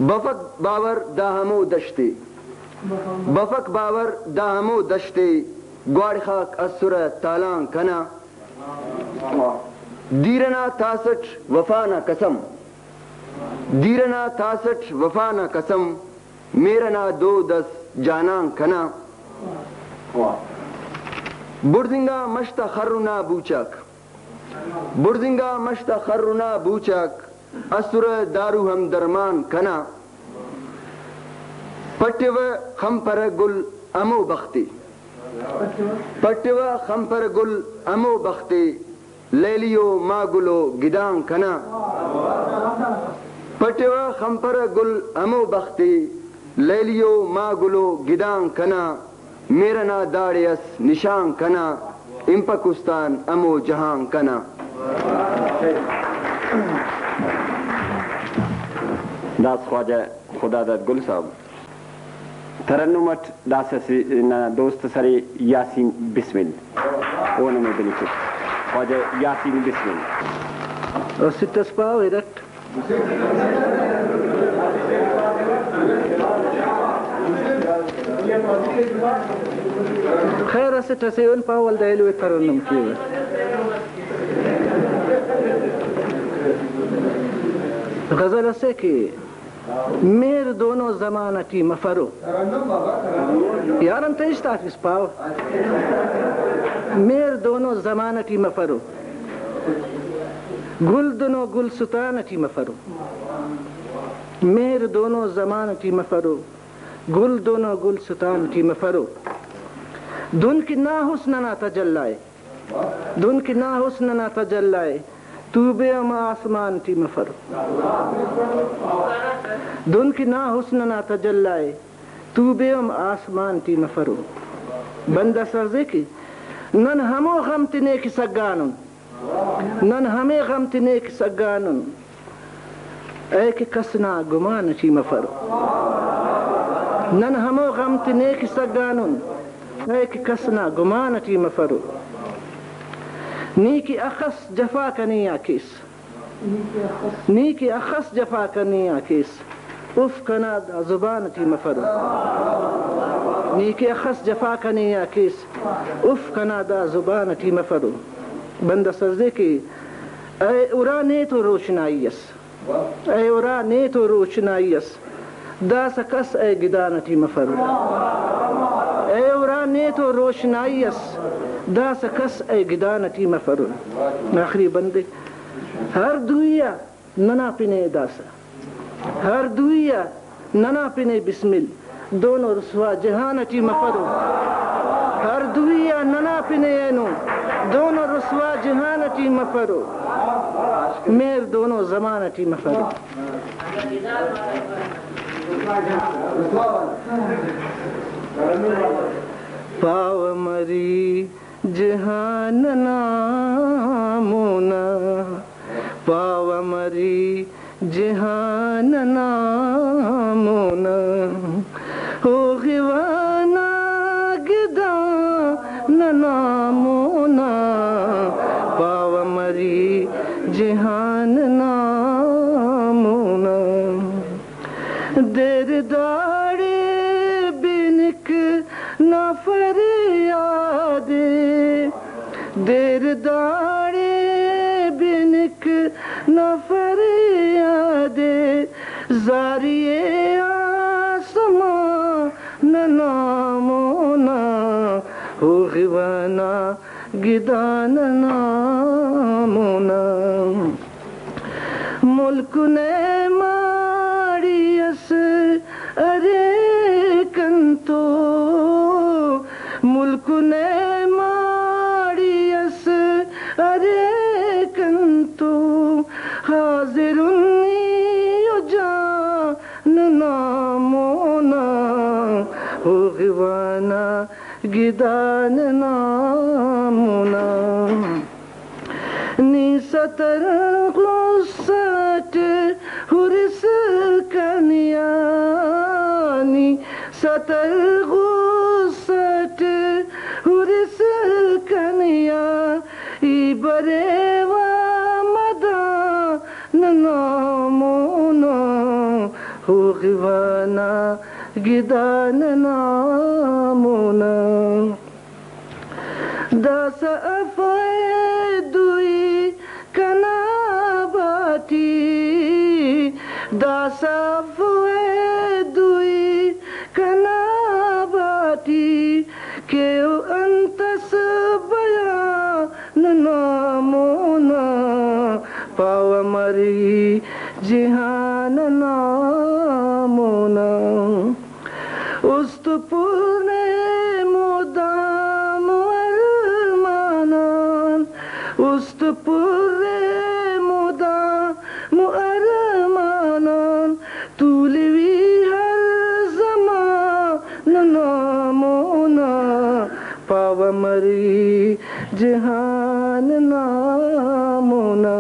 بفک باور دا ہمو دشت ءِ، بفک باور دا ہمو دشت ءِ، گواڑخاک اسرہ تالان کنا۔ دیر ئنا تاسٹ وفا نا قسم، دیر ئنا تاسٹ وفا نا قسم، مہر ئنا دود اس جانان کنا۔ بڑزنگا مش تا خرنا بوچاک، بڑزنگا مش تا خرنا بوچاک، اسرہ دارو ہم درمان کنا۔ پٹوہ خنپرہ گل ہمو بختے، پٹوہ خنپرہ گل ہمو بختے، لیلی و ماگل و گدان کنا۔ پٹوہ خنپرہ گل ہمو بختے، لیلی و ماگل و گدان کنا۔ مہر ئنا داڑے اس نشان کنا، ہنپک استان ہمو جہان کنا۔ داس خواجہ خداداد گل صاحب۔ ترنم اٹ داسہ اسہ ننا دوست اس ارے یاسین بسمل، او نمے دنکہ خواجہ یاسین بسمل۔ اسٹ اس پاو ارٹ۔ خیر، اسٹ اسے ایہن پاو، ولدا ایلو ءِ ترنم کیوہ۔ غزل اسے کہ مہر دونو زمان اٹی مفرو۔ یار، انتئے اشتافس پاو۔ مہر دونو زمان اٹی مفرو، گل دنو گل ستان اٹی مفرو۔ مہر دونو زمان اٹی مفرو، گل دنو گل ستان اٹی مفرو۔ دن کہ نا حسن انا تجلی ءِ، دن کہ نا حسن انا تجلی ءِ، طوبے ہم آسمان ٹی مفرو۔ دن کہ نا حسن انا تجلی ءِ، طوبے ہم آسمان ٹی مفرو۔ بندہ سرزے کہ نن ہمو غم تینے کہ سگانن، نن ہمے غم تینے کہ سگانن، اے کہ کس نا گمان ٹی مفرو۔ نن ہمو غم تینے کہ سگانن، اے کہ کس نا گمان ٹی مفرو۔ نی کہ اخس جفا کنے آ کیس، نی کہ اخس جفا کنے آ کیس، اف کنا دا زبان ٹی مفرو۔ نی کہ اخس جفا کنے آ کیس، اف کنا دا زبان ٹی مفرو۔ بندہ سرزے کہ اے ارا نے تو روشنائی اس، اے ارا نے تو روشنائی اس، داسہ کس اے گدان ٹی مفرو۔ اے ارا نے تو روشنائی اس، داسہ کس اے گدان ٹی مفرو۔ آخری بندے، ہر دوئی آ ننا پنے داسہ، ہر دوئی آ ننا پنے بسمل، دونو رسوا جہان ٹی مفرو۔ ہر دوئی آ ننا پنے اینو، دونو رسوا جہان ٹی مفرو۔ مہر دونو زمان ٹی مفرو۔ پاوہ مری جہان نا مونا، پاوہ مری جہان نا مونا، او غوانا گدان نا مونا، پاوہ مری جہان نا مونا۔ دیر داڑے بنک نا فریادے، دیر داڑے بنک نا فریادے، زاری آسمان نا مونا، او غوانا گدان نا مونا۔ ملک نے ماڑی اس ارے کنتو، ملک نے ماڑی اس ارے کنتو، حاضر انی و جان نا مونا، ہوغوانا گدان نامونا۔ نی ستر غصہ ٹے ہرس کنیا، نی ستر غصہ ٹے ہرس کنیا، ای بریوا مدان نامونا، ہوغوانا گدان نامونا۔ داسہ افوئے دوئی کنا باٹی، داسہ افوئے دوئی کنا باٹی، کہ او انتس بیان نامونا، پاوہ مری جہان نامونا۔ است پورے مدام ارمانان، است پورے مدام ارمانان، تولوی ہر زمان نامونا، پاوہ مری جہان نامونا۔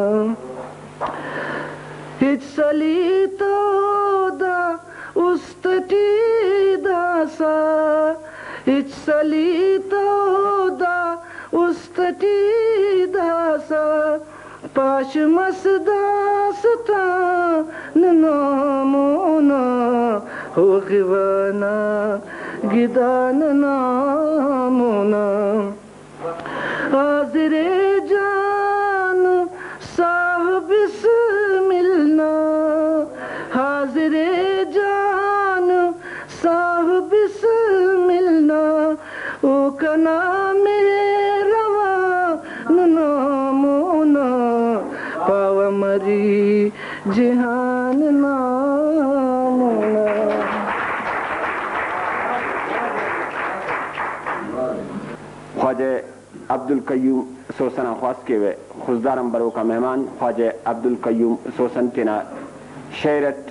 ہچ سلیتو دا است ٹی داسہ، ہچ سلیتو دا است ٹی داسہ، پاش مس داسہ تان نامونا، ہوغوانا گدان نامونا۔ حاضر جان ساہ بسمل نا، حاضر جان ساہ بسمل نا، او کنا مہروان نامونا، پاوہ مری جہان نامونا۔ خواجہ عبدالقیوم سوسن آن خواست کیوہ، خضدار آن بروکا مہمان خواجہ عبدالقیوم سوسن تینا شعر اٹ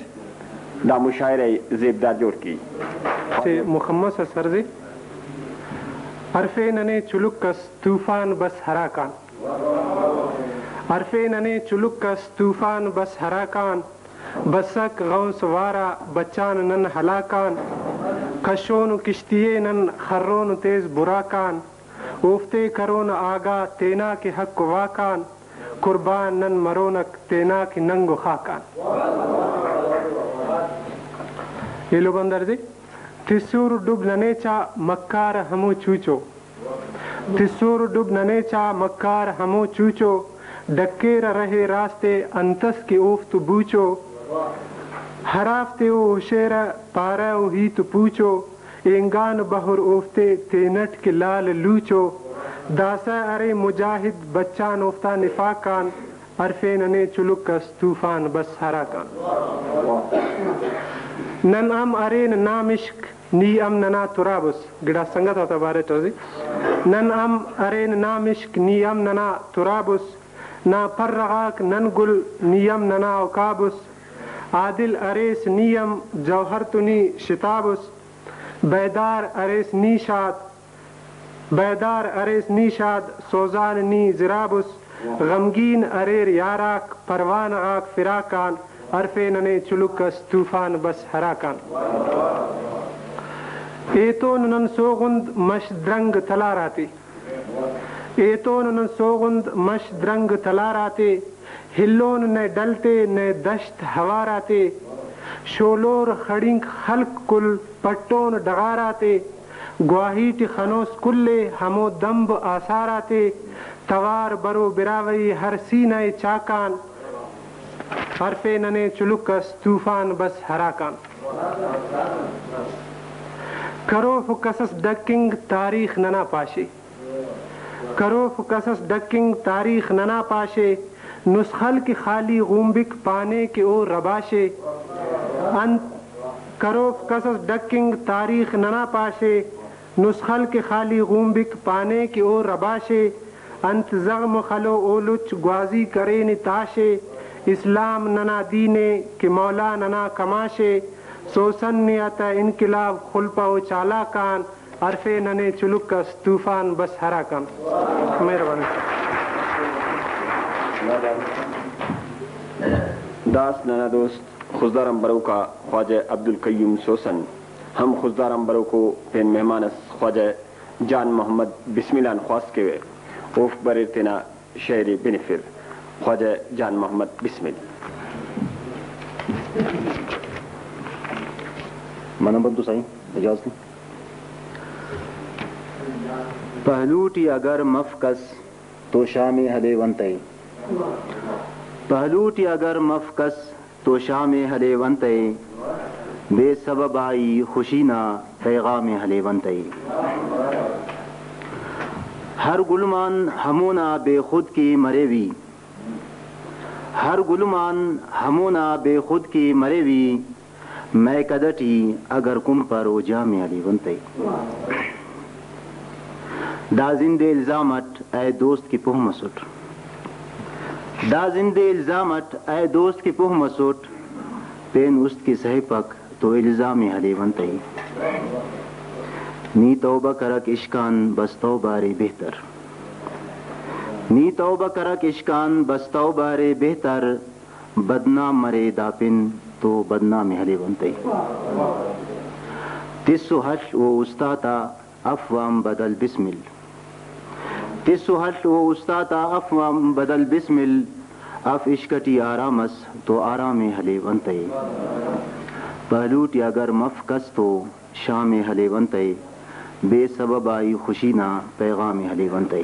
دا مشاعرہ ءِ زیبدار جوڑ کیک۔ سے مخمس اس عرض ءِ۔ ہرفے ننے چلک اس طوفان بس ہراکان۔ ہرفے ننے چلک اس طوفان بس ہراکان۔ بسک غوث وارا بچان نن ہلاکان۔ کشون کشتی ءِ نن خرون تیز براکان۔ اوفتے کرون آگاہ تینا کہ حق و واکان۔ قربان نن مرونک تینا کہ ننگ و خاکان۔ ایلو بند عرض ءِ۔ تسر ڈب ننے چا مکار ہمو چوچو۔ تسر ڈب ننے چا مکار ہمو چوچو۔ ڈکیر رہے راست ءِ انتس کہ اوفت بوچو۔ ہرافتے او ہشیرہ پارہ او ہیت پوچو۔ اینگان بہر اوفتے تینٹ کہ لال لوچو۔ داسہ ارے مجاہد بچان اوفتا نفاقان۔ ہرفے ننے چلک اس طوفان بس ہراکان۔ نن ہم ارین نا مشک نی ہم ننا تراب اس۔ گڑاس سنگت آتا بارٹ اس۔ نن ہم ارین نا مشک نی ہم ننا تراب اس۔ نا پرہ غاک نن گل نی ہم ننا عقاب اس۔ عادل اریس نی ہم جوہر تو نی شتاب اس۔ بیدار اریس نی شاد، بیدار اریس نی شاد، سوزان نی زراب اس۔ غمگین اریر یاراک، پروانہ غاک فراقان۔ ہرفے ننے چلک اس طوفان بس ہراکان۔ ایتون نن سوغند مش درنگ تلار آتے۔ ایتون نن سوغند مش درنگ تلار آتے۔ ہلون نئے ڈل تے نئے دشت ہوار آتے۔ شولور خڑینک خلق کل پٹون ڈغار آتے۔ گواہی ٹی خنوس کل ءِ ہمو دمب آثار آتے۔ توار برو براہوئی ہر سینہ ءِ چاکان۔ ہرفے ننے چلک اس طوفان بس ہراکان۔ کروف کس اس ڈکنگ تاریخ ننا پاشے۔ کروف کس اس ڈکنگ تاریخ ننا پاشے۔ نسخل کہ خالی غومبک پانے کہ او رباشے۔ انت کروف کس اس ڈکنگ تاریخ ننا پاشے۔ نسخل کہ خالی غومبک پانے کہ او رباشے۔ انت زغم خلو او لچ گوازی کرینے تاشے۔ اسلام ننا دین ءِ کہ مولا ننا کماشے۔ سوسن نے آتا انقلاب خلپا او چالاک آن، ہرفے ننے چلک اس طوفان بس ہرا کان۔ مہربانی۔ داس ننا دوست خضدار آن بروکا خواجہ عبدالقیوم سوسن، ہم خضدار آن بروکو پین مہمان اس خواجہ جان محمد بسمل آن خواست کیوہ اوفک بریر تینا شئیر ءِ بنفر۔ خواجہ جان محمد بسمل۔ منہ بندو سائیں، اجازت۔ پہلو ٹی اگر مف کس تو شام ءِ ہلیونت ءِ۔ پہلو ٹی اگر مف کس تو شام ءِ ہلیونت ءِ، بے سبب آ ای خوشی نا پیغام ءِ ہلیونت ءِ۔ ہر گلمان ہمونا بے خود کہ مریوی، ہر گلمان ہمونا بے خود کہ مریوی، میکدہ ٹی اگر کنپر او جام ءِ ہلیونت ءِ۔ دا زند ءِ الزام اٹ اے دوست کہ پہہ مسٹ۔ دا زند ءِ الزام اٹ اے دوست کہ پہہ مسٹ، پین است کہ سہپک تو الزام ءِ ہلیونت ءِ۔ نی توبہ کرک عشق آن بس توبہ ارے بہتر۔ نی توبہ کرک عشق آن بس توبہ ارے بہتر۔ بدنام مرے دا پن تو بدنام ءِ ہلیونت ءِ۔ تس و ہل او استاد آ اف وام بدل بسمل۔ تس و ہل او استاد آ اف وام بدل بسمل۔ اف عشق ٹی آرام اس تو آرام ءِ ہلیونت ءِ۔ پہلو ٹی اگر مف کس تو شام ءِ ہلیونت ءِ، بے سبب آ ای خوشی نا پیغام ءِ ہلیونت ءِ۔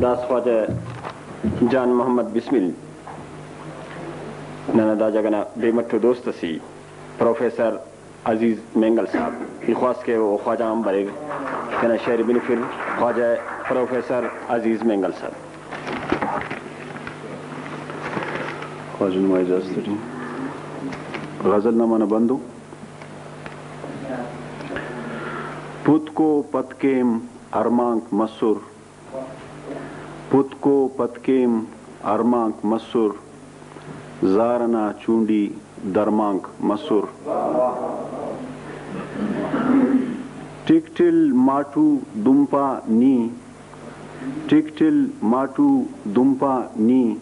داس خواجہ جان محمد بسمل۔ ننا دا جگہ نا بے مٹو دوست اسے پروفیسر عزیز مینگل صاحب، ای خواست کیوہ او خواجہ آن بریر، تینا شئیر بنفر۔ خواجہ پروفیسر عزیز مینگل صاحب۔ خواجہ نما اجازت اٹی غزل نا منہ بندو۔ پتکو پتکیم ارمانک مسر، پتکو پتکیم ارمانک مسر، زار ئنا چونڈی درمانک مسر۔ ٹکٹل ماٹو دنپا نی، ٹکٹل ماٹو دنپا نی،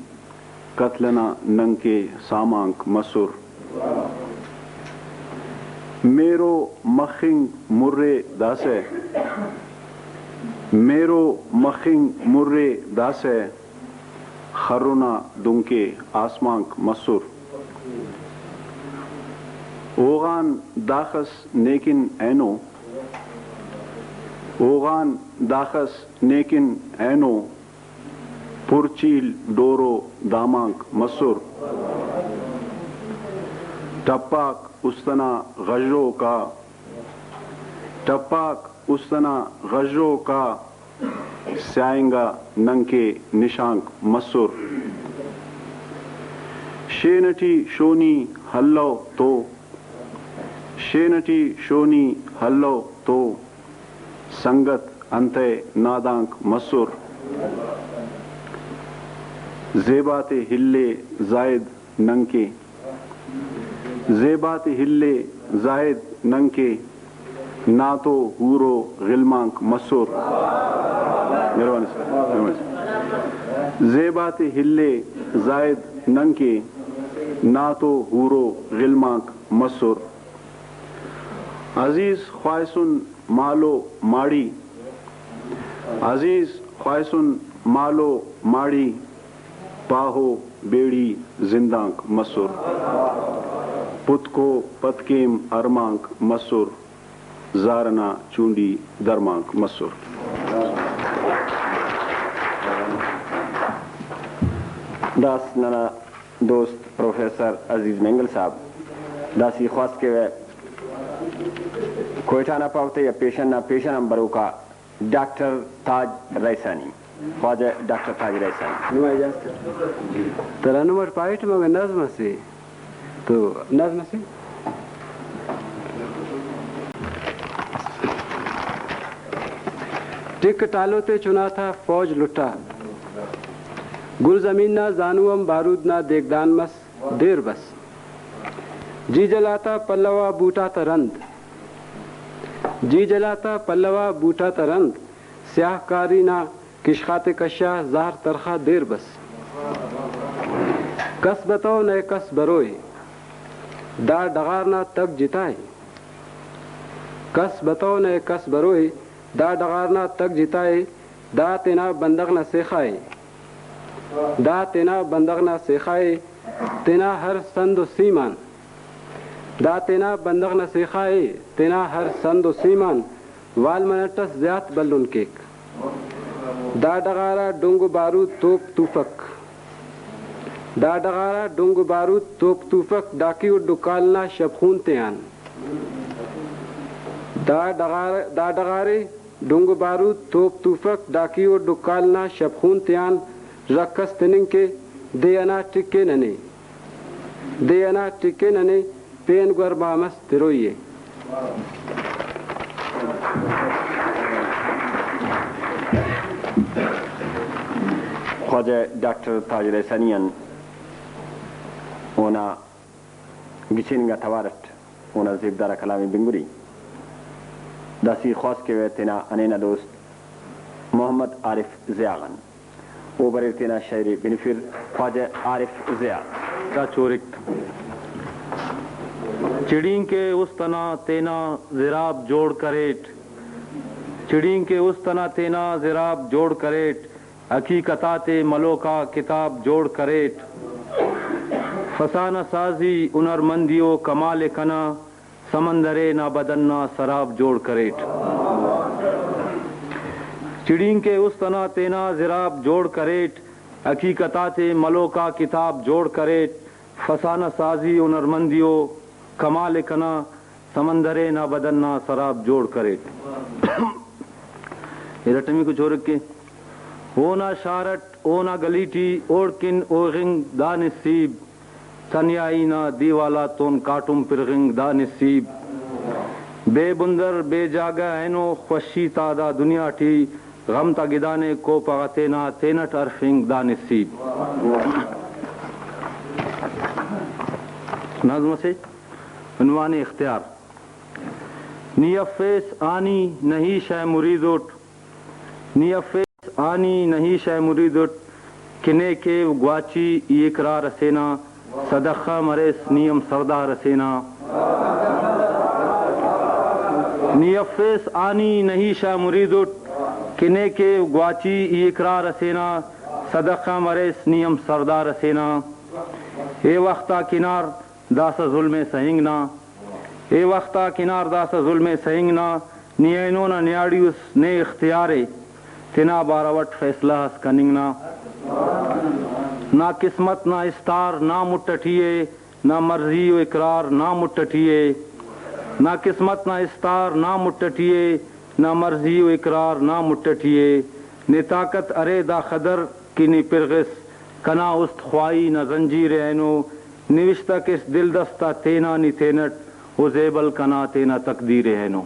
قتل ئنا ننکے سامانک مسر۔ میرو مخنگ مرے داسہ، میرو مخنگ مرے داسہ، خرنا دنکے آسمانک مسر۔ اوغان داخس نیکن اینو، اوغان داخس نیکن اینو، پرچیل ڈورو دامانک مسر۔ ٹپاک است ئنا غژوک آ، ٹپاک است ئنا غژوک آ، سیاہنگا ننکے نشانک مسر۔ شین ٹی شونی ہلو تو، شین ٹی شونی ہلو تو، سنگت انتئے نادانک مسر۔ زیبا تے ہلے زاہد ننکے، زیبا تے ہلے زاہد ننکے، نا تو حور و غلمانک مسر۔ مہربانی سر، مہربانی سر۔ زیبا تے ہلے زاہد ننکے، نا تو حور و غلمانک مسر۔ عزیز خواہسن مالو ماڑی، عزیز خواہسن مالو ماڑی، پاہو بیڑی زندانک مسر۔ پتکو پتکیم ارمانک مسر، زار ئنا چونڈی درمانک مسر۔ داس ننا دوست پروفیسر عزیز مینگل صاحب، داسہ ای خواست کیوہ کوئٹہ نا پاوہ تہ یا پیشن نا پیشن آن بروکا ڈاکٹر تاج رئیسانی، خواجہ ڈاکٹر تاج رئیسانی۔ نما اجازت۔ ترانہ اٹ پائٹ مگہ نظم اسے تو نظم اسے۔ ٹک ٹالو تے چنا تھا فوج لٹا، گلزمین نا زانو ہم بارود نا دیگدان مس، دیر بس۔ جی جلاتا پلو آ بوٹا تا رند، جی جلاتا پلو آ بوٹا تا رند، سیاہ کاری نا کشخاتے کشا زہر ترخا، دیر بس۔ کس بتو نئے کس بروئے، دا ڈغار نا تگ جتا ءِ۔ کس بتو نئے کس بروئے، دا ڈغار نا تگ جتا ءِ۔ دا تینا بندغ نا سیخا ءِ۔ دا تینا بندغ نا سیخا ءِ، تینا ہر سند و سیم آن۔ دا تینا بندغ نا سیخا ءِ، تینا ہر سند و سیم آن۔ وال منٹ اس زیات بھلن کیک۔ دا ڈغار آ ڈنگ و بارود توپ توفک۔ دا ڈغار آ ڈنگ و بارود توپ توفک، ڈاکی و ڈکال نا شب خون تیان۔ دا ڈغار، دا ڈغار ءِ ڈنگ و بارود، توپ توفک، ڈاکی و ڈکال نا شب خون تیان رکھ اس تننگ کہ دے ئنا ٹک ءِ ننے، دے ئنا ٹک ءِ ننے پین گور بامس تروئی ءِ۔ خواجہ ڈاکٹر تاج الاحسانی آن اونا گچین انگا توار اٹ اونا زیبدار آ کلام ءِ بنگرے۔ داسہ ای خواست کیوہ تینا ہنینہ دوست محمد عارف ضیاء غان۔ او بریر تینا شئیر ءِ بنفر۔ خواجہ عارف ضیاء۔ دا چورک۔ چڑینک ءِ است انا تینا زراب جوڑ کریٹ۔ چڑینک ءِ است انا تینا زراب جوڑ کریٹ۔ حقیقت آتے ملوک آ کتاب جوڑ کریٹ۔ فسانہ سازی، ہنرمندی و کمال ءِ کنا، سمندر ءِ نا بدن نا سراب جوڑ کریٹ۔ چڑینک ءِ است انا تینا زراب جوڑ کریٹ، حقیقت آتے ملوک آ کتاب جوڑ کریٹ۔ فسانہ سازی، ہنرمندی و کمال ءِ کنا، سمندر ءِ نا بدن نا سراب جوڑ کریٹ۔ ارٹمیکو چورک ءِ۔ اونا شار اٹ، اونا گلی ٹی، اوڑکن اوغنگ دا نصیب۔ تنیائی نا دیوال آتون کاٹم پرغنگ دا نصیب۔ بے بندر، بے جاگہ اینو خوشی تا دا دنیا ٹی، غم تا گدانے کوپہ غا تینا تینٹ ہرفنگ دا نصیب۔ نظم اسے۔ عنوان اختیار۔ نی افیس آنی نہیں شے مرید اٹ، نی افیس آنی نہیں شے مرید اٹ، کہ نے کیو گواچی ای اقرار اسے نا، صدخہ مریس نی ہم سردار اسے نا۔ نی افیس آنی نہیں شے مرید اٹ، کہ نے کیو گواچی ای اقرار اسے نا، صدخہ مریس نی ہم سردار اسے نا۔ اے وخت آ کنار داسہ ظلم ءِ سہنگ نا، اے وخت آ کنار داسہ ظلم ءِ سہنگ نا، نی اینو نا نیاڑی اس نے اختیار ءِ تینا بارو اٹ فیصلہ اس کننگ نا۔ نا قسمت نا استار نا مٹ اٹی ءِ، نا مرضی و اقرار نا مٹ اٹی ءِ۔ نا قسمت نا استار نا مٹ اٹی ءِ، نا مرضی و اقرار نا مٹ اٹی ءِ۔ نے طاقت ارے دا خدر کہ نی پرغس، کنا است خواہی نا زنجیر ءِ اینو، نوشتہ کیس دل دست آ تینا نی تینٹ، او زیبل کنا تینا تقدیر ءِ اینو۔